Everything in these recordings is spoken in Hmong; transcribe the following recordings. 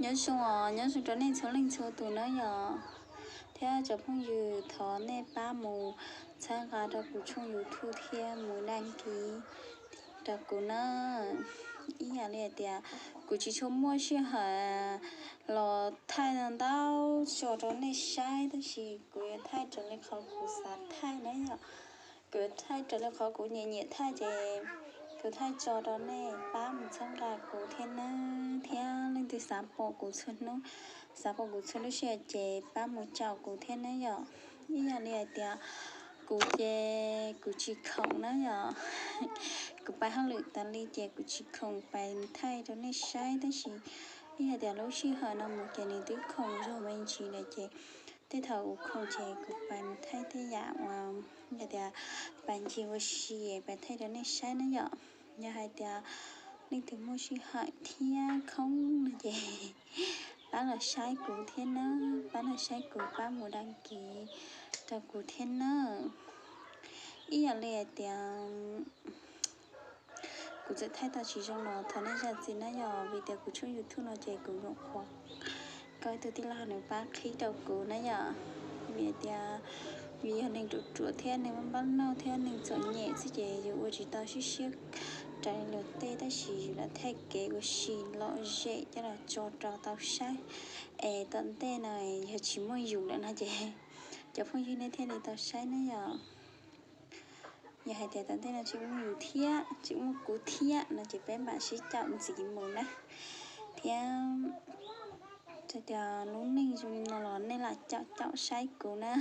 Nyob zoo os, nyob zoo rau nej txhua leej txhua tus na yom. Thiab cov phooj ywg, thov nej pab mus txhawb nqa rau kuv tshooj YouTube thiab mus đăng ký rau kuv na. Ib yam li hais tias kuv tsis tshua muaj sij hawm los thaij ntau tso rau nej saib, tab sis kuv yuav thaij raws li qhov kuv xav thaij na yom. Kuv yuav thaij raws li qhov kuv nyiam nyiam thaij ces kuv thaij tso rau nej pab mus txhawb nqa kuv thiab nawb. Thiab leej twg xav pom kuv txhua hnub, xav pom kuv txhua lub sij hawm ces pab mus caum kuv thiab nawb yom. Ib yam li hais tias kuv ces kuv tsis khoom na yom. Kuv pais hauj lwm tas li ces kuv tsis khoom pais thaij rau nej saib, tab sis ib yam tias lub sij hawm no mus ces nws twb khoom zog me ntsis lawm ces tej thaum kuv khoom ces kuv pais mus thaij tej yam uas yog tias pais ncig ua si pais thaij rau nej saib na yom. Yog hais tias leej twg muaj sij hawm thiab khoob no ces pab los saib kuv thiab nawb, pab los saib kuv, pab mus đăng ký rau kuv thiab nawb. Ib yam li hais tias kuv txawm thaij tau tsis zoo los thov nej zam txim na yom, vim tias kuv tshooj YouTube no ces kuv nyuam qhuav koj ib tug tij laug nws pab qhib rau kuv na yom. Vim tias vim yog neeg ruam ruam thiab neeg npab npab nauj thiab neeg txom nyem xwb ces yus ua tsis tau siab siab raws li luag tej, tab sis yus lam thaij kev ua si lom zem coj los tso rau tau saib es tom ntej no yog tsis muaj yus lawm no ces cov phooj ywg nej thiaj li tau saib na yom. Yog hais tias tom ntej no tsis muaj yus thiab tsis muaj kuv thiab no ces peb mam sib caum ntxiv mus na. Thiab txawm tias lub neej zoo li no los nej lam caum caum saib kuv na.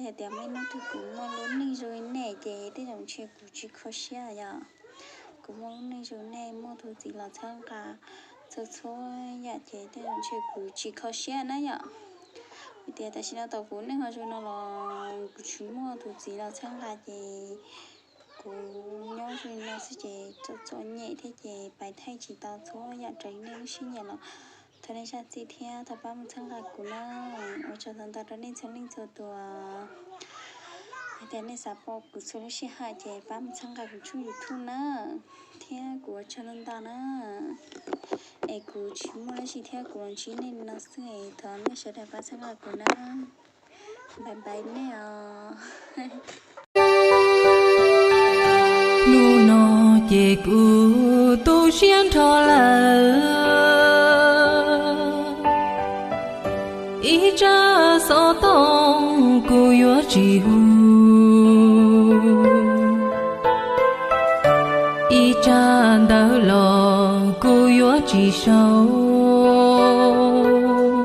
Yog tias muaj ib hnub twg kuv muaj lub neej zoo li nej ces tej zaum ntshe kuv tsis kho siab yom. Kuv muaj lub neej zoo li nej, muaj tus txiv los txhawb nqa txhua txhua yam ces tej zaum ntshe kuv tsis kho siab na yom. Vim tias tam sim no tau kuv neej ho zoo no los kuv tsis muaj tus txiv los txhawb nqa ces kuv nyob zoo li no xwb ces txom txom nyem thiab ces pais thaij tsis tau txhua yam raws li nej lub siab nyiam los thov nej zam txim thiab thov pab mus txhawb nqa kuv na. Ua tsaug ntau ntau rau nej txhua leej txhua tus. Yog tias nej xav pom kuv txhua lub sij hawm ces pab mus txhawb nqa kuv tshooj YouTube na. Thiab kuv ua tsaug ntau ntau na. Es kuv tsis muaj dab tsi thiab kuv los ntsib nej no xwb es thov nej sawv daws pab txhawb nqa kuv na. Bye bye nej os. Hnub no ces kuv tu siab nrho lawm, ib tsab xov tooj kuv yuav tsis hu, ib tsab ntawv los kuv yuav tsis sau.